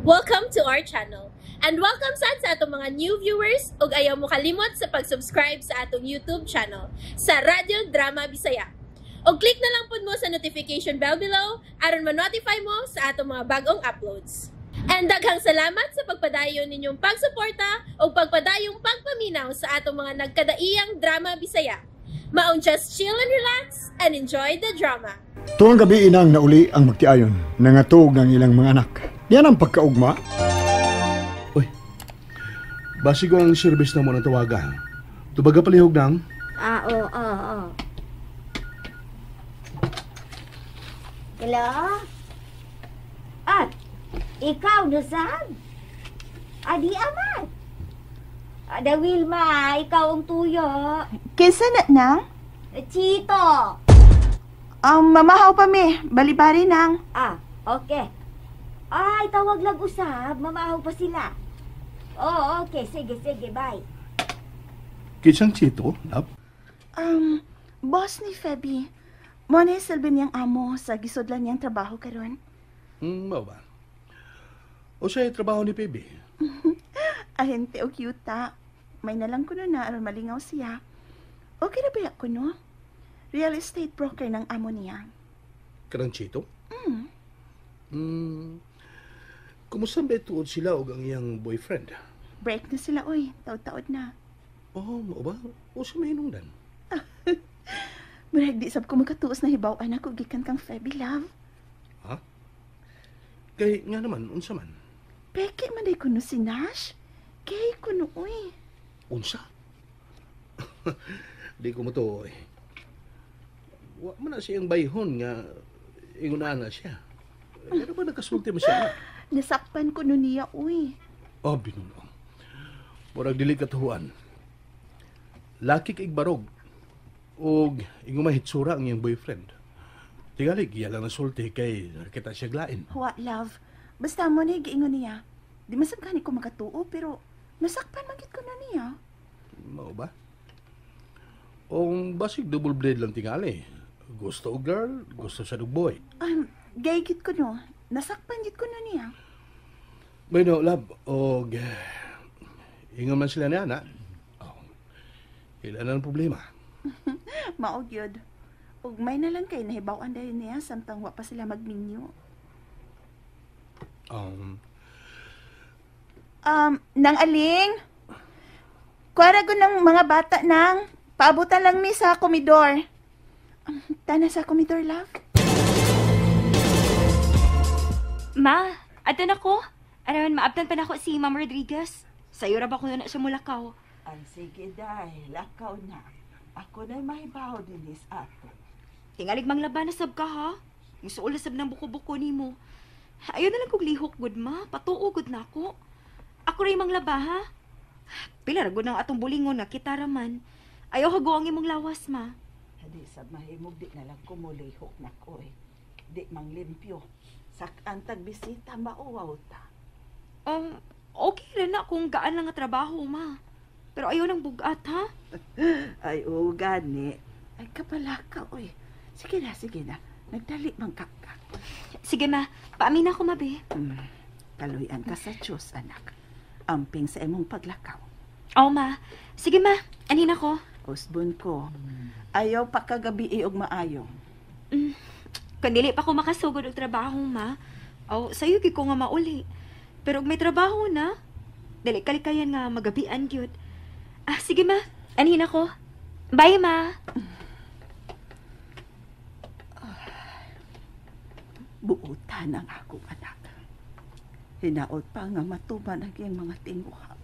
Welcome to our channel. And welcome sad sa atong mga new viewers ug ayaw mo kalimot sa pag-subscribe sa atong YouTube channel sa Radyo Drama Bisaya. Og click na lang pud mo sa notification bell below aron ma-notify mo sa atong mga bagong uploads. And daghang salamat sa pagpadayon ninyong pagsuporta ug pagpadayong pagpaminaw sa atong mga nagkadaiyang drama Bisaya. Maong just chill and relax and enjoy the drama. Tuwang gabi inang nauli ang magtiayon, nangatog ng ilang mga anak. Yan ang pagkaugma. Uy, basi ko ang service na mo ng tawaga. Tubaga palihog nang? Ah, oo, oo, oo. Hello? At, ikaw na saan? Adi aman. Ada Wilma, ikaw ang tuyo. Kinsa na nang? Chito. Mamahaw pa mi. Balibari nang. Ah, okay. Ay, tawag lang usab. Mamahaw pa sila. Oh, okay. Sige, sige. Bye. Kinsang Chito, love? Boss ni Feby. Mo na silbi niyang amo sa gisudlan niyang trabaho karon. Mao ba? O siya trabaho ni Pebe? Ahente o cute. May nalang kuno na aron malingaw siya. Okay na ba kuno? Real estate broker ng amo niya. Kanang Chito? Kumusta ba tuod sila og ang iyang boyfriend? Break na sila, oy. Taod-taod na. Oh, mao ba? O siya mahinungdan? Murag di sab ko makatuos na hibaw-an ako gikan kang Feby, love. Ha? Kay nga naman, unsa man? Peke man day kuno si Nash. Kay kuno, oy. Unsa? Di ko mo to, eh. Wa man na siyang bayhon nga ingunaan na siya. Ano ba nagkasulti mo siya? Nasakpan kuno niya, oy. Oh, binuno. Murag dili katuhuan. Laki kay barog. Og ingon mahitsura ang iyang boyfriend. Tingali, giya lang nasulti kay kita siya glain. Wa, love. Basta mo na giingon niya. Di man sab gani ko makatuo, pero nasakpan man gid ko na niya. Mao ba? Ong basig double blade lang tingali. Gusto og girl, gusto sa og boy. Gay gid ko no. Nasakpan gid ko na niya. Bueno, love, og ingon man sila ni ana. Oh, ila na ang problema. Mao gyud. Ug may na lang kay nahibaw-an dayon niya samtang wa pa sila magminyo. Nang aling? Kuwara ko ng mga bata nang paabutan lang mi sa komidor. Tana sa komidor, love. Ma, adto na ko. Aron maabtan pa nako si Ma'am Rodriguez. Sayo ra ba ko na siya mulakaw? Ay, sige, day. Lakaw na. Ako na'y mahibaw dinis ato. Tingalig manglaba na sab ka ha. Musuol na sab ng buko-buko nimo. Ayaw na lang kog lihok gud ma, patuo gud nako. Ako ray manglaba ha. Pila ra gud ang atong bulingon nga kita ra man. Ayaw hago ang imong lawas ma. Hadi sab mahimog di na lang kumulihok na ko eh. Di mang limpyo. Sakan tag bisita mauwaw ta. Okay ra na kung gaan lang nga trabaho ma. Pero ayaw nang bugat ha. Ay, oo, gani. Ay, kapalaka, oy. Sige na, sige na. Nagdali man ka ka. Sige ma, paamin ako mabe. Kaluyan ka sa Diyos, anak. Amping sa imong paglakaw. Oo ma. Sige ma, anin ako. Usbon ko. Ayaw pa kagabi og maayo. Kung dili pa ko makasugod og trabaho ma, aw sayo gyud ko nga mauli. Pero og may trabaho na, dili kalikayan nga magabian gyud. Ah, sige ma, anhin ako. Bye ma. Buotan ang akong anak. Hinaot pa nga matuman ang iyang mga tinguha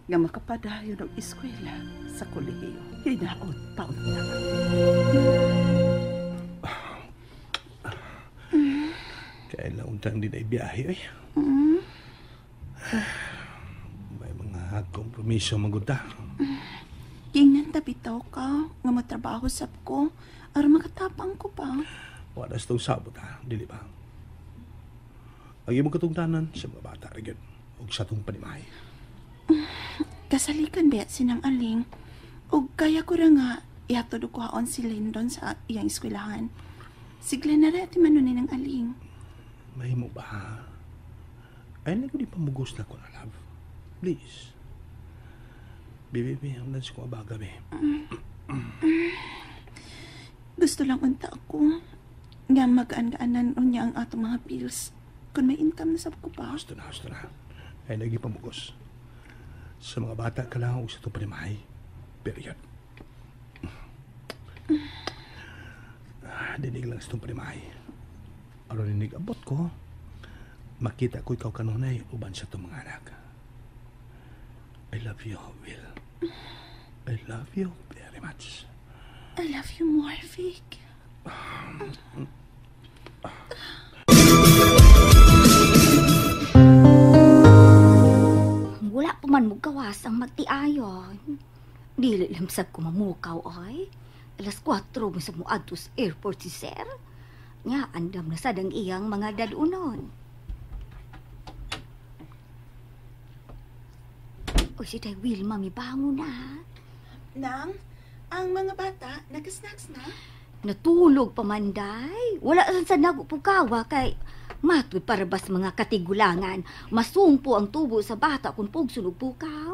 nga makapadayon og eskwela sa kolehiyo. Hinaot pa unta. Kaya lang untang di na ibiyahe, oy. May mga kompromiso maguta. Gingnan ta bitaw ka nga matrabaho sab ko aron makatapang ko pa. Wala sa itong sabot, ha? Dili ba? Ang imong katungtanan sa mga bata, rin yun. Og sa itong panimahay. Kasalikan ba sinang aling? Og kaya ko ra nga ihatod og kuhaon si Lyndon sa iyang eskwelahan. Sigla na ra ati manunin ang aling. Mahimo ba, ha? Ay, na ko di pamugos na ko na, love. Please. Baby, baby, ang dance ko abaga, be. Gusto lang unta ako nga magaan-gaanan unya ang atong mga bills. Kung may income na sab ko pa. Gusto na, gusto na. Ay, lagi pamugos. Sa mga bata ka lang, huwag sa itong panimahay. Period. Dinig lang sa itong panimahay. Aron dinig abot ko, makita ko ikaw kanunay, uban sa itong mga anak. I love you, Will. I love you very much. I love you more, Vic. Wala pa man mo gawas ang magtiayon. Dili lang sab ko mamukaw ay. 4:00 mo sa muadto sa airport si sir. Nya andam na sad ang iyang mga dadunon. O si Day Wilma, mibangon na. Nang, ang mga bata, naka-snacks na? Natulog pa man, Day. Wala sa nagupukawa kay matoy para bas mga katigulangan. Masumpo ang tubo sa bata kung pugsunog pukaw.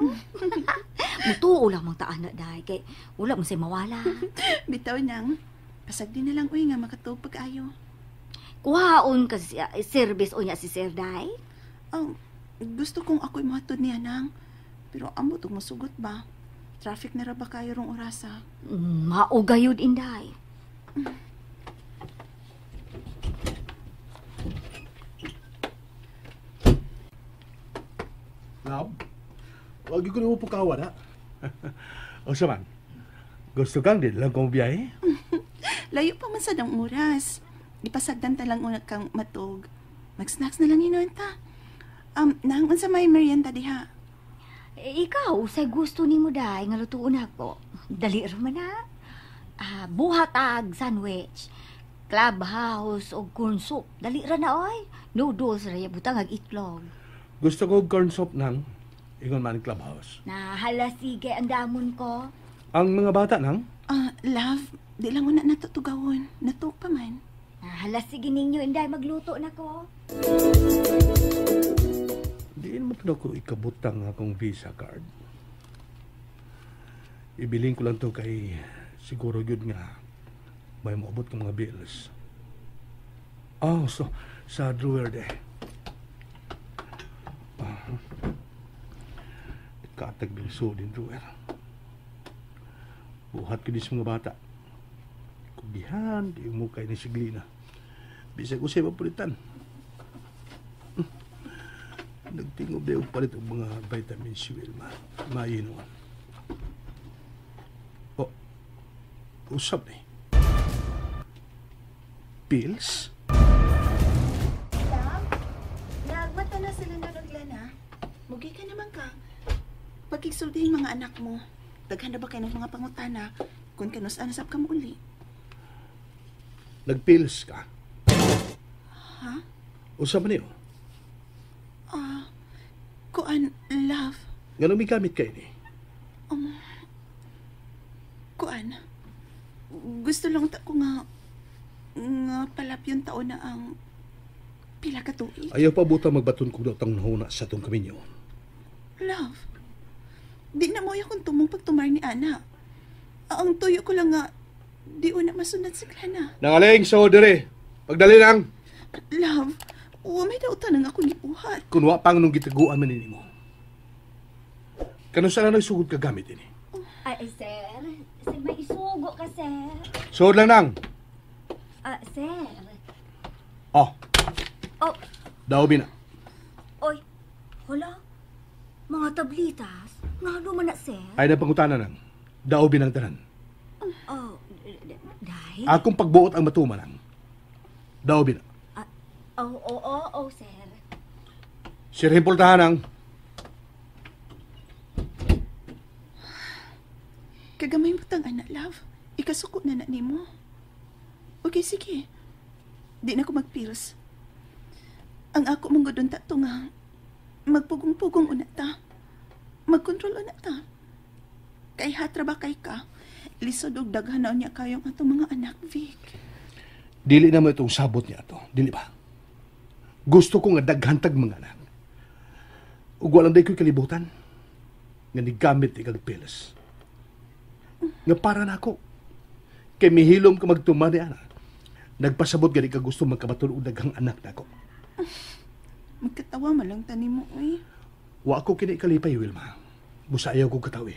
Mutuo lamang taan na, Day. Kay wala mo say mawala. Bitaw, Nang. Pasagdi na lang, uy, nga makatuog pag-ayo. Kuhaon ka siya, service o niya si Sir Day? Oh, gusto kong ako'y muhatod niya, Nang. Pero amo itong masugot ba? Traffic na ra ba kayo rong orasa? Maugayod, Inday. Love, wag ko na mo pukawa na. O sa man, gusto kang di lang kong biyahe? Layo pa man sa dang oras. Ipasagdan ta lang una kang matog. Mag-snacks na lang inuan ta. Nang unsa may merienda diha? Eh, ikaw, say gusto nimo Day nga lutuon ako. Dali ra man na. Buhat ag sandwich, clubhouse og corn soup. Dali ra na oy. Noodles ra butang ag itlog. Gusto ko corn soup nang ingon man clubhouse. Na hala sige ang damon ko. Ang mga bata nang? Love, di lang una natutugawon. Natuog pa man. Hala sige ninyo Inday, magluto na ko. Diin mo to ko ikabutang akong Visa card. Ibilin ko lang to kay siguro yun nga may maabot kang mga bills. Oh, so sa drawer de. Katag bilso din drawer. Buhat ko din sa mga bata. Kugihan, di mo kay ni Siglina. Bisag ko siya mapulitan. Nagtingob na yung palit ang mga vitamin C, Wilma. Mainuan. Oh, usap ni. Pills? Love, nagmata na sila na Lana. Mugi ka naman ka. Pagkigsultihin mga anak mo. Daghan na ba kayo ng mga pangutana kung kanus-anasap ka mo uli? Nagpills ka? Ha? Usap niyo? Kuan, love. Ganun may gamit kayo ni? Kuan, gusto lang ta ko nga palap yung taon na ang pila ka tuig. Ayaw pa buta magbaton kong daw nahuna sa itong kaminyo. Love, di na mo akong tumong pagtumar ni Ana. Ang tuyo ko lang nga, di una masunod si Glana. Nangaling, so dire. Pagdali lang. Love, may dautan ang akong gibuhat. Kunwa pang nung gitaguan man nini mo. Kano saan na nagsugod ka gamit ini? Ay, sir. Sir, may isugo ka, sir. Sugod lang nang. Sir. Oh. Oh. Daobi na. Oy, hala. Mga tablitas. Nga naman na, sir. Ay, napangutana nang. Daobi ng tanan. Oh, dahil? Akong pagbuot ang matuma nang. Daobi na. Oh, sir. Sir, himpultahan ang... Kagamay mo tang anak, love. Ikasuko na na nimo. Okay, sige. Di na ko magpills. Ang ako mong gudon ta to nga, magpugong-pugong una ta. Magkontrol una ta. Kay hatra ba kay ka? Lisod og daghan na niya kayong atong mga anak, Vic. Dili na mo itong sabot niya to. Dili ba? Gusto ko nga daghantag mga anak. Ug walang day ko'y kalibutan nga nigamit ikag pills. Nga para nako. Kay mihilom ka magtuman ni ana. Nagpasabot gani ka gusto magkabaton og daghang anak nako. Magkatawa man lang tani mo, uy. Wa ko kini kalipay, Wilma. Busa ayaw ko katawi.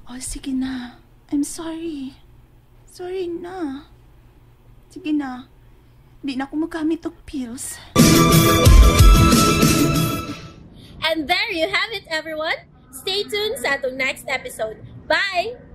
Oh, sige na. I'm sorry. Sorry na. Sige na. Di na ako magamit og pills. And there you have it, everyone. Stay tuned sa atong next episode. Bye!